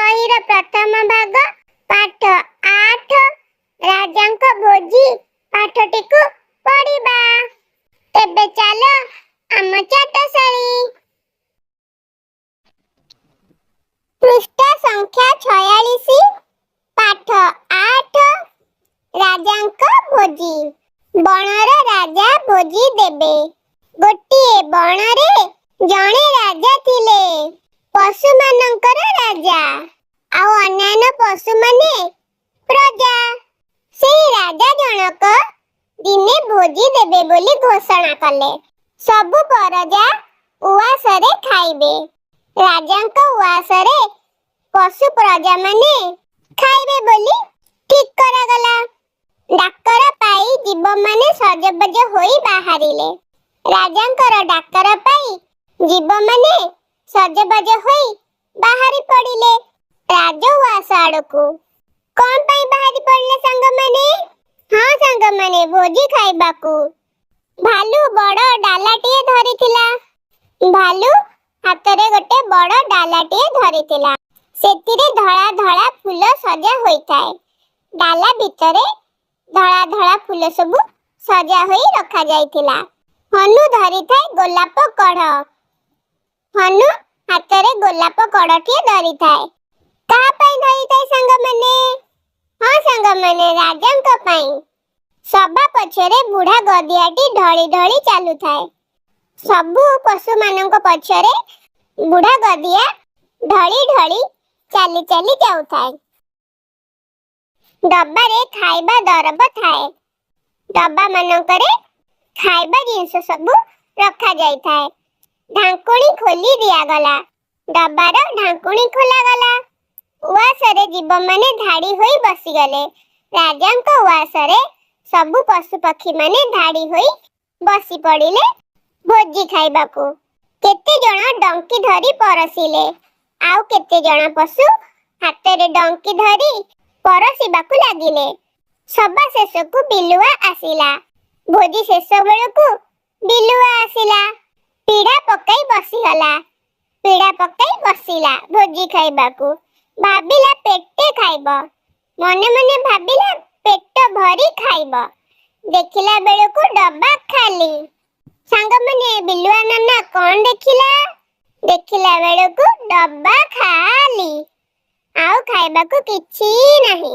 ବହିର ପ୍ରଥମ ଭାଗ ପାଠ 8, ରାଜାଙ୍କ ଭୋଜି ପାଠଟିକୁ ପଢିବା। ତେବେ ଚାଲ ଆମ ଚାଟଶାଳୀ। ପୃଷ୍ଠା ସଂଖ୍ୟା 46, ପାଠ 8, ରାଜାଙ୍କ ଭୋଜି। ବଣର ରାଜା ଭୋଜି ଦେବେ। ଗୋଟିଏ ବଣରେ ଜଣେ ରାଜା ଥିଲେ, ପଶୁମାନଙ୍କର ରାଜା, ଆଉ ଅନ୍ୟାନ୍ୟ ପଶୁମାନେ ପ୍ରଜା। ସେଇ ରାଜା ଜଣକ ଦିନେ ଭୋଜି ଦେବେ ବୋଲି ଘୋଷଣା କଲେ। ସବୁ ପରଜା ଉଆସରେ ଖାଇବେ। ରାଜାଙ୍କ ଉଆସରେ ପଶୁ ପ୍ରଜାମାନେ ଖାଇବେ ବୋଲି ଠିକ କରାଗଲା। ଡାକରା ପାଇ ଜୀବମାନେ ସଜବାଜ ହୋଇ ବାହାରିଲେ। ରାଜାଙ୍କର ଡାକରା ପାଇ ଜୀବମାନେ ସଜବାଜ ହୋଇ ବାହାରି ପଡ଼ିଲେ ରାଜ ଉଆସ ଆଡ଼କୁ। କଣ ପାଇଁ ବାହାରି ପଡ଼ିଲେ ସାଙ୍ଗମାନେ? ହଁ ସାଙ୍ଗମାନେ, ଭୋଜି ଖାଇବାକୁ। ଭାଲୁ ବଡ଼ ଡାଲାଟିଏ ଧରିଥିଲା। ଭାଲୁ ହାତରେ ଗୋଟେ ବଡ଼ ଡାଲାଟିଏ ଧରିଥିଲା। ସେଥିରେ ଧଳା ଧଳା ଫୁଲ ସଜା ହୋଇଥାଏ। ଡାଲା ଭିତରେ ଧଳା ଧଳା ଫୁଲ ସବୁ ସଜା ହୋଇ ରଖାଯାଇଥିଲା। ହନୁ ଧରିଥାଏ ଗୋଲାପ କଢ଼। ହନୁ ହାତରେ ଗୋଲାପ କଢ଼ଟିଏ ଧରିଥାଏ। କାହା ପାଇଁ ଧରିଥାଏ ସାଙ୍ଗମାନେ? ହଁ ସାଙ୍ଗମାନେ, ରାଜାଙ୍କ ପାଇଁ। ସବା ପଛରେ ବୁଢ଼ା ଗଧିଆଟି ଢଳି ଢଳି ଚାଲୁଥାଏ। ସବୁ ପଶୁମାନଙ୍କ ପଛରେ ବୁଢ଼ା ଗଧିଆ ଢଳି ଢଳି ଚାଲି ଚାଲି ଯାଉଥାଏ। ଡବାରେ ଖାଇବା ଦରବ ଥାଏ। ଡବା ମାନଙ୍କରେ ଖାଇବା ଜିନିଷ ସବୁ ରଖାଯାଇଥାଏ। ଢାଙ୍କୁଣୀ ଖୋଲି ଦିଆଗଲା। ଡବାର ଢାଙ୍କୁଣୀ ଖୋଲାଗଲା। ଉଆସରେ ଜୀବମାନେ ଧାଡ଼ି ହୋଇ ବସିଗଲେ। ରାଜାଙ୍କ ଉଆସରେ ସବୁ ପଶୁପକ୍ଷୀମାନେ ଧାଡ଼ି ହୋଇ ବସି ପଡ଼ିଲେ ଭୋଜି ଖାଇବାକୁ। କେତେ ଜଣ ଡଙ୍କି ଧରି ପରସିଲେ, ଆଉ କେତେ ଜଣ ପଶୁ ହାତରେ ଡଙ୍କି ଧରି ପରସିବାକୁ ଲାଗିଲେ। ସବା ଶେଷକୁ ବିଲୁଆ ଆସିଲା। ଭୋଜି ଶେଷ ବେଳକୁ ବିଲୁଆ ଆସିଲା। ପିଢା ପକାଇ ବସିଗଲା। ପିଢା ପକାଇ ବସିଲା ଭୋଜି ଖାଇବାକୁ। ଭାବିଲା ପେଟେ ଖାଇବ। ମନେ ମନେ ଭାବିଲା ପେଟ ଭରି ଖାଇବ। ଦେଖିଲା ବେଳକୁ ଡବା ଖାଲି। ସାଙ୍ଗମାନେ, ବିଲୁଆ ନନା କଣ ଦେଖିଲା? ଦେଖିଲା ବେଳକୁ ଡବା ଖାଲି, ଆଉ ଖାଇବାକୁ କିଛି ନାହିଁ।